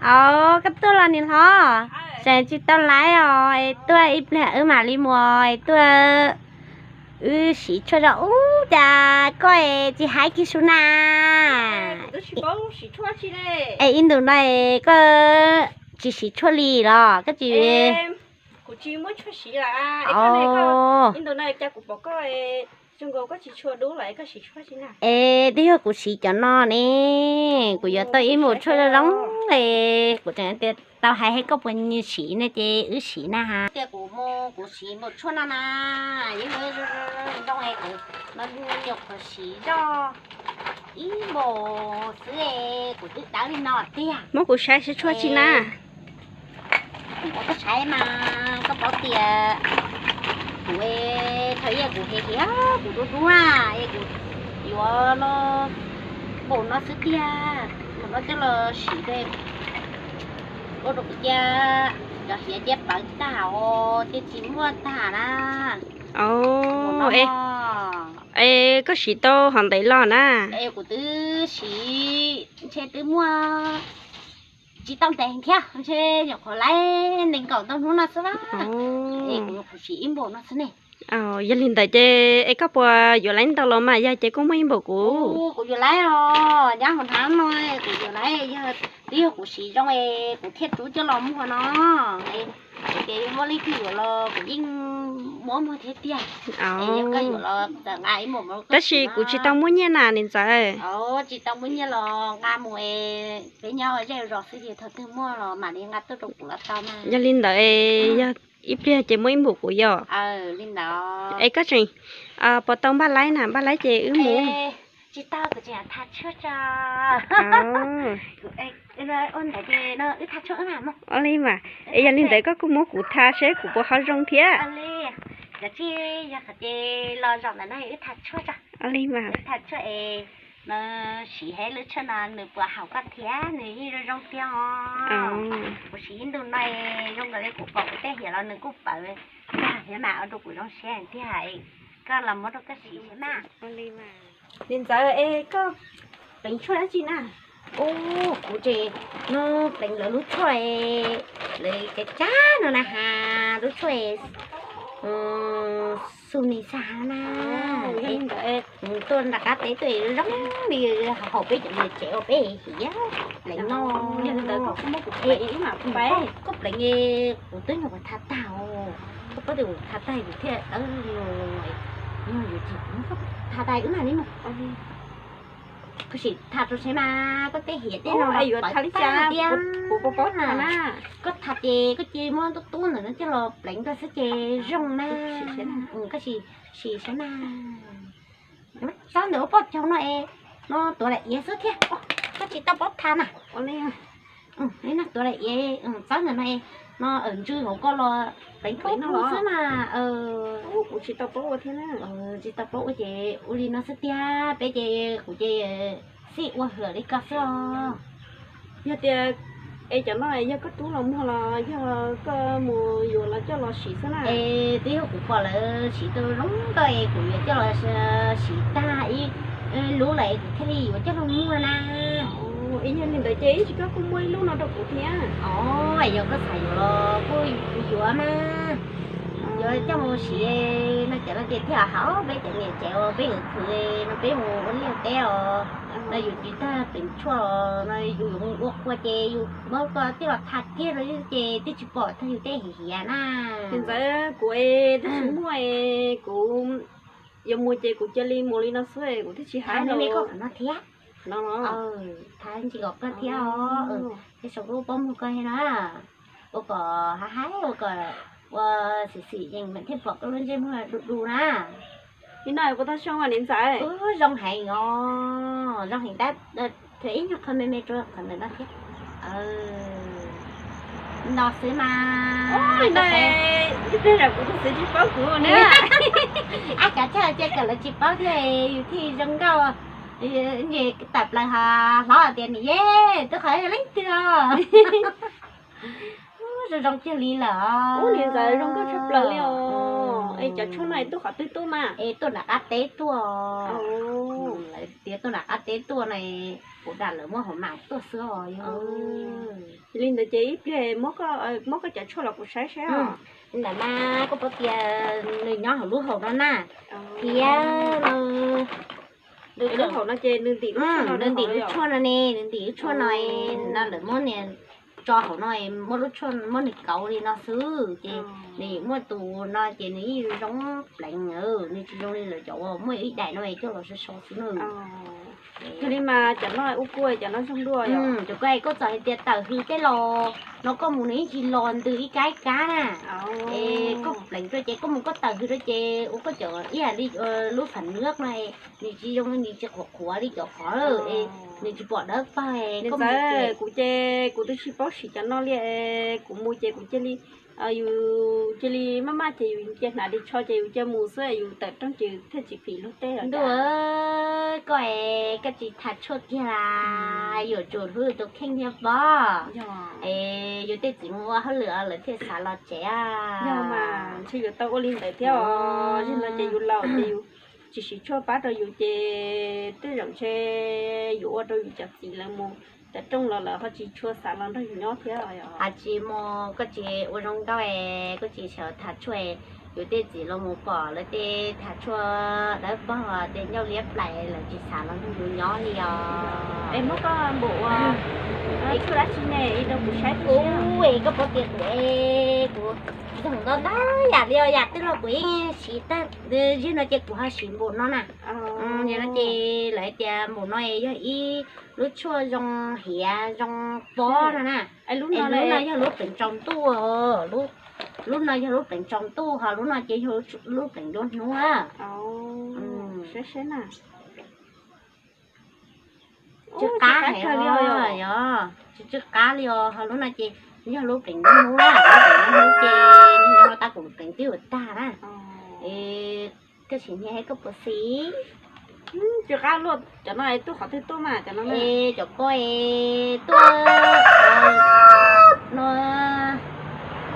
Os, koj tuaj los niam hlob? Tseem tsis tau laiv os, es tuaj ib pliag wb mam li mus es tuaj. Wb siv tshuaj zog ub, cas koj es tsis hais kiag su na? Es ib ntus no es koj tsis siv tshuaj li los koj tsis? Kuv tsis muaj tshuaj siv lawm. Ib ntus no cas kuv pom koj zoo nkaus koj tsis tshua dub lawm, koj siv tshuaj tsi na? Es twb yog kuv siv cov no ne, kuv yuav tau ib npus tshuaj zoo zoo es kuv tseem tias tau hais hais koj puas siv ne ces wb siv na ha. Tias kuv mus kuv siv npus tshuaj no na, yeej zoo zoo es kuv no nyuam qhuav siv zog ib npus xwb es kuv twb dawb li no tiag. Muab kuv saib saib tshuaj tsi na. Kuv koj saib mas koj paub tias kuv thaum ub kuv hiav hiav kuv dub dub na, es kuv yuav los npaum no xwb tiag, npaum no coj los siv ua rau kuv cia cov hiav cia plawv tag os, cia tsis muaj tag na. Es koj siv tau hov ntev los na? Es kuv twb siv ntshe twb muaj tsis tau ntev thiab, ntshe nyuam qhuav laib nees nkaum ntau hnub no xwb na. Es kuv siv ib npaum no xwb ne. Yog li ntawd ces es koj puas yuav laib ntau los mas, yog ces koj muaj ib npaum kuv. Kuv yuav laib os, nyab hauv hnav no kuv yuav laib, yog twb yog kuv siv zoo es kuv thiaj rub coj los muag no. Ces muaj leej twg yuav los kuv yeej muab muag thiab tiag. Tab sis kuv tsis tau muaj nyiaj na niam ntxawm. Tsis tau muaj nyiaj los nqa mus es peb nyob zej zos xwb ces thaum twg muaj los mam li nqa tuaj rau kuv los tau na. Yog li ntawd es yog ib pliag ces muab ib npaum kuv yom? Es koj tseem puas tau npaj laib na, npaj laib ces wb mus. Tsis tau, kuv tseem tham tshuaj tso. Ua ntawd ces wb tham tshuaj wb mam mus. Ua li mas, es yog li ntawd koj kuj muab kuv tha seb kuv puas ho zoo thiab. Cov tsis yog qhov ces los zaum ntawm no wb tham tshuaj tso. Ua li mas. Wb tham tshuaj es no siv hais lub tshuaj no nws puas haum koj thiab, nws yeej zoo zoo tiag os. Kuv siv ib ntus no zoo nkaus li kuv pom kuv tej hiav los nws kuj pawv tag thiab mas ua rau kuv zoo siab tiag. Koj los muab rau koj siv mas. Niam ntxawm es koj pleev tshuaj dab tsi na? Ub, kuv ces no pleev lawv lub tshuaj, lawv cov cab no na has, lub tshuaj xu ni xa na. Tuaj nram qab teb tuaj zoo li haum peb cov niam tsev uas peb hiav pleev no. Koj pleev, kuv twb nyuam qhuav tha tag, koj paub tias kuv tha tag kuv thiaj dawb no, tha tag wb mam li mus. Koj sim tha rau seb mas koj tej hiav tej no yuav tha li cas tiag. Koj tha ces koj cia muab tub tub ntawm no coj los pleev rau xwb ces zoo na. Koj sim seb na. Txob ntawm ua poj caug no es no tuav daim iav xwb thiab, koj tsis tau paub tha na. Tuav daim iav txob ntawm no es no awm ntsw hauv koj los pleev koj xwb mas. Kuv tsis tau paub ua thiab na. Tsis tau paub ua ces ua li no xwb tiag, peb ces kuv ces xij ua hwm li koj xwb os. Yog tias es cov no yog koj rub los muag los yog koj mus yuav los coj los siv xwb na? Es twb yog kuv pom lawv siv tau zoo nkauj es kuv yuav coj los siv tag ib lub lawm kuv thiaj li yuav coj los muag na. Es yog li ntawd ces ib ntsis koj kuj muab ib lub no rau kuv thiab. Os, yog koj xav yuav los kuj yuav mas. Yuav coj mus siv no cov no ces thiaj haum peb cov niam tsev uas peb yuav khwv no peb mus ua liaj teb os. No yus tsis tag pleev tshuaj no yus yuav mus ua qhua ces yus muab koj tij los tha kiag rau ces twb tsis pom tag yus tej hiav na. Niam ntxawm, kuv twb tsis muaj, kuv yuav mus ces kuv cia li mus li no xwb, kuv twb tsis hais li koj no thiab. No, tha ntsis kom koj thiab os. Tej saum lub pob muag koj thiab na, ua kom haib haib, ua kom ua xim xim yees mas thiaj pom koj lub ntsej muag du du na. Li no puas tau zoo niam ntxawm? Zoo heev os, zoo heev tab, ib nyuag qho me me rau qhov ntawm no thiab. No xwb mas. Ib pliag zaum kuv tus txiv tsis paub kuv na. Ab, kav tsij cia kom lawv tsis paub thiab yus thiaj zoo nkauj. Nce tawm plaws hov hlob tias niam yej, tus qhov yog leej twg os? Zoo zoo kiag li lawm. Ub, niam ntxawm zoo nkauj tshaj plaws li os. Cov tshuaj no tuaj qhov twg tuaj mas? Es tuaj nram qab teb tuaj. Lawv tias tuaj nram qab teb tuaj no, kuv dag lawv muab hauv mam tuaj xwb os. Li ntawd ces ib pliag muab koj cov tshuaj los kuv saib saib os. Ntawm mas koj paub tias nws nyob hauv lub hauv no na, thiab lub hauv no ces nws ntim lub tshuaj no ne, nws ntim lub tshuaj no, no lawv muab niag tso hauv no, muab lub tshuaj muab nws kauv li no xwb ces nws yuav muaj tus no ces nws yeej zoo pleev, nws tsis zoo li lawv cov uas muaj ib daim no coj los so so xwb na. Yog li mas cov no ua kuj cov no zoo dua. Cov ko koj txawm hais tias tawm hws tej los no koj mus nws yeej tsis los ntws ib kab ib kab na. Es koj pleev rau ces koj mus koj tawm hws rau ces ua koj cov ib yam li lub pham nab no, nws tsis zoo, nws tsis qhuav qhuav li cov qhov, nws tsis pom dawb paug. Kuv ces kuv twb tsis paub siv cov no li, kuv mus ces kuv cia li, yus cia li maj maj ces yus cia hnav ris tsho ces yus cia mus xwb, yus tawm rooj ces thiaj tsis phim luag teb. Ntuj, koj es koj tsis tham tshuaj kiag las, yuav tsum hlub tus kheej thiab pob. Es yus tej txiv mus ua hauj lwm lawv thiaj xav los tsev. Yog mas ntshe yuav tau ua li ntawd thiab os. Zaum no ces yus laus ces yus tsis siv tshuaj pab rau yus ces tej zaum ntshe yuav ua rau yus cov txiv lawv mus tawm rooj los lawv ho tsis tshua xav los nrog yus nyob thiab. Has tsis mus koj tsis ua zoo nkauj es koj tsis sawv tham tshuaj, yus tej txiv los mus pom lawv tej tham tshuaj dawb paug tej ncauj liab plais lawv tsis xav los nrog yus nyob li os. Es muab koj npaum ua tshuaj dab tsi ne, ib rau kuv saib. Ub, koj paub tias kuv, kuv zoo ntau ntau yam li os, yam twg los kuv yeej siv tag. Zaum no ces kuv ho siv npaum no na. Zaum no ces lawv hais tias npaum no yog ib lub tshuaj zoo hiav zoo pob no na. Es lub no yog lub pleev tsaus ntuj, lub no yog lub pleev tsaus ntuj, ho lub no ces yog lub pleev nruab hnub. Tsw qab heev li os, yog tsw qab li os, ho lub no ces yog lub pleev nruab hnub, lub pleev nruab hnub ces yog tab kuv pleev twb yuav tag na. Es koj sim nyiam koj puas xis? Tsw qab luaj, cov no tuaj qhov twg tuaj mas cov no? Es cov ko es tuaj no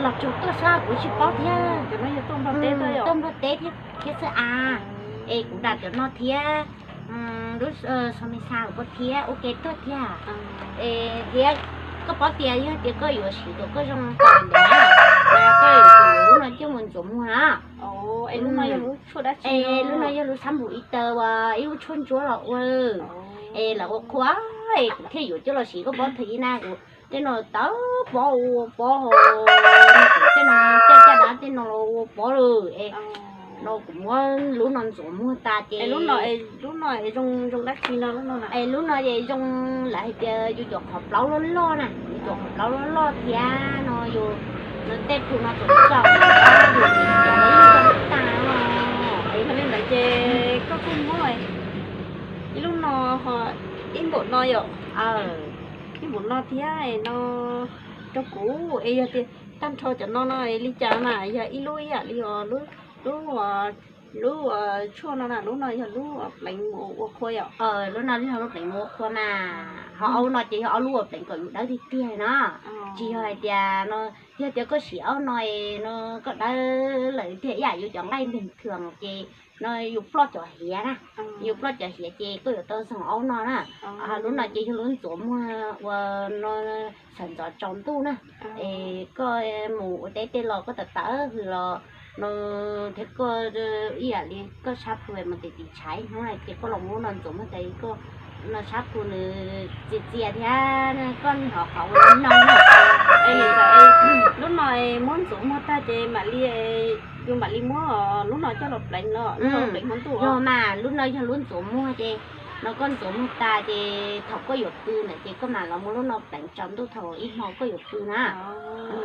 los tsuas tuaj xwb kuv tsis paub thiab. Tuaj Nplog teb thiab xwb as. Es kuv dag cov no thiab, lub xo me xa kuv thiab ua ke tuaj thiab. Es thiab koj paub tias yog tias koj yuav siv kom koj zoo tau ntawd na, koj yuav tsum lub no coj mus ntxuav muag na. Es lub no yog lub xab npum i taw uas ib lub tshuaj ntsuab los ua. Es lawv ua qhua, es kuv thiaj yuav coj los siv, koj paub thaum ub na kuv tej no tawv pob ua pob, tej no caj caj dab tej no los ua pob lawm es no kuv muab lub no ntxuav muag tas ces lub no, lub no zoo, zoo dab tsi no? Es lub no es zoo, lawv hais tias yus cov qhov plaub loj loj na, yus cov qhov plaub loj loj thiab no yus, no tej phu no txom txom, yus txiv cov no yeej zoo tag. Yog li ntawd ces koj kuj muab ib lub no, ib npaum no yom, ib npaum no thiab no rau kuv es yog tias tag nrho cov no no li cas mas yog ib lub ib yam li os, lub, lub tshuaj no na, lub no yog lub pleev mus ua qhua yom? Lub no yog lub pleev mus ua qhua mas ho ob lub no ces yog ob lub uas pleev kom yus dawb tiag tiag no, tsis yog hais tias no, yog tias koj siv ob no no koj dawb lawm tiag ib yam yus cov nqaij npeeg thwm ces no yus ploj cov hiav na, yus ploj cov hiav ces koj yuav tau zoog ob no na. Lub no ces yog lub ntxuav muag uas no sawv ntxov tsaus ntuj na, es koj mus ua teb tej los koj tawm tawm hws los no thiab koj ib yam li koj sab phu mus tim tim tshav ib hnub ces koj los muab no ntxuav muag tas koj no sab phu nws txias txias thiab koj hnov qhov ua no na. Lub no muab ntxuav muag tag ces mam li, yus mam li muab lub no coj los pleev los pleev hmo ntuj. Yog mas lub no yog lub ntxuav muag ces no koj ntxuav muag tas ces thaum koj yuav pw ntawd ces koj mam los muab lub no pleev tsaus ntuj thaum ib hmo koj yuav pw na.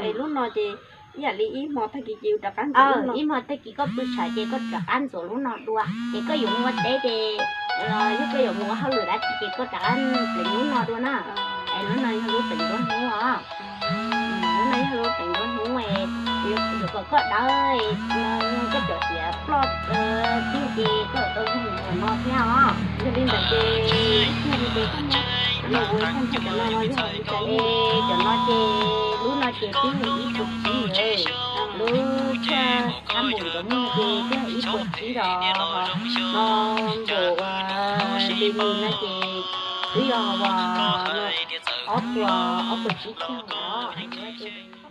Es lub no ces ib yam li ib hmo tag kis ces yus rov qab ntxuav, ib hmo tag kis koj pw tshav ces koj rov qab ntxuav lub no dua, ces koj yuav mus ua teb ces los yog koj yuav mus ua hauj lwm dab tsi ces koj rov qab pleev lub no dua na. Es lub no yog lub pleev nruab hnub os. Lub no yog lub pleev nruab hnub, yuav kom koj dawb, koj cov hiav ploj tiag ces koj tau zoog ua no thiab os. Yog li ntawd ces ib txhia li ces koj muab los ua tag nrho cov no no yog li cas? Cov no ces lub no ces twb yog ib puas tsib lawm. Lub tshuaj xab npum ntxuav muag ces twb yog ib puas tsib los, ho no npum ua baby no ces twb yog uas ob puas, ob puas tsib caug os.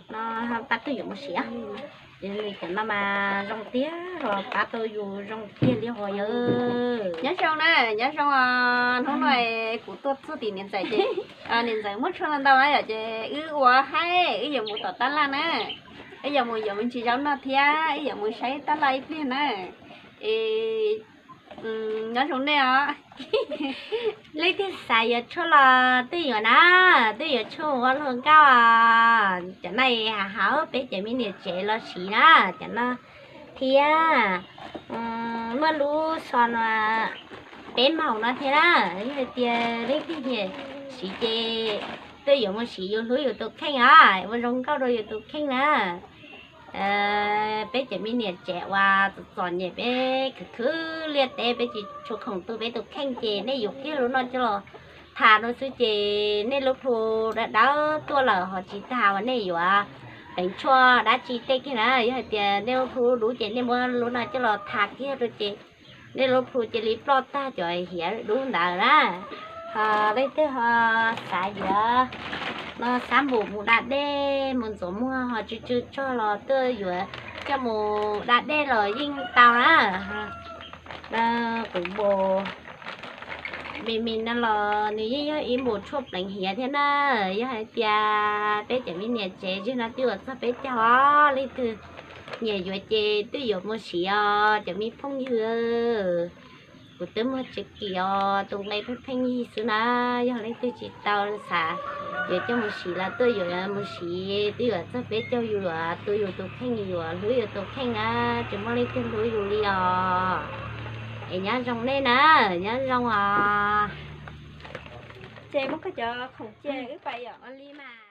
No pab twb yuav mus siv, ces nws cov no mas zoo tiag los pab tau yus zoo tiag li os yawg. Nyob zoo na, nyob zoo os. Hnub no kuv tuaj txog tim niam ntxawm ces niam ntxawm muab tshuaj no ntau na yom, ces wb ua haib wb yuav mus tom tab laj na. Wb yuav mus yuav me ntsis zaub noj thiab wb yuav mus saib tab laj ib pliag na. Es nyob zoo nej os. Leej twg xav yuav tshuaj los twb yuav na, twb yuav tshuaj ua hluas nkauj. Cov no hav hauv peb cov me niam tsev los siv na, cov no thiab muaj lub xo no peb maum no thiab na. Yog hais tias leej twg nyiam siv ces twb yuav mus siv, yus hlub yus tus kheej os, ua zoo nkauj rau yus tus kheej na. Peb cov me niam tsev uas txom txom nyem, peb khwv khwv liaj teb, peb tsis tshua khoom tu peb tus kheej ces nej yuav kiag lub no coj los tham rau xwb ces nej lub plhu dawb dawb tuaj lawm ho tsis tas uas nej yuav pleev tshuaj dab tsi tej kiag na. Yog hais tias nej lub plhu dub ces nej muab lub no coj los tham kiag rau ces nej lub plhu cia li ploj tag cov hiav dub ntawd na. Ho leej twg ho xav yuav no xab npum mus da dej mus ntxuav muag ho tsw tsw tsog los twb yuav coj mus da dej los yeej tau na. Kuv npum baby no los nws yeej yog ib npum tshuaj pleev hiav thiab na. Yog hais tias peb cov me niam tsev zig no twb yuav txog peb caug os, leej twg nyiam yuav ces twb yuav mus siv os cov me phooj ywg. Kuv twb muag tsis kim os, tus nqe pheej pheej yig xwb na. Yog leej twg tsis tau xav yuav coj mus siv los tuaj yuav mus siv, twb yuav txog peb caug, yus yuav tu yus tus kheej, yus yuav hlub yus tus kheej na, tsis muaj leej twg hlub yus li os. Es nyob zoo nej na, nyob zoo os. Ces muab koj cov khoom cia wb pais yom. Ua li mas.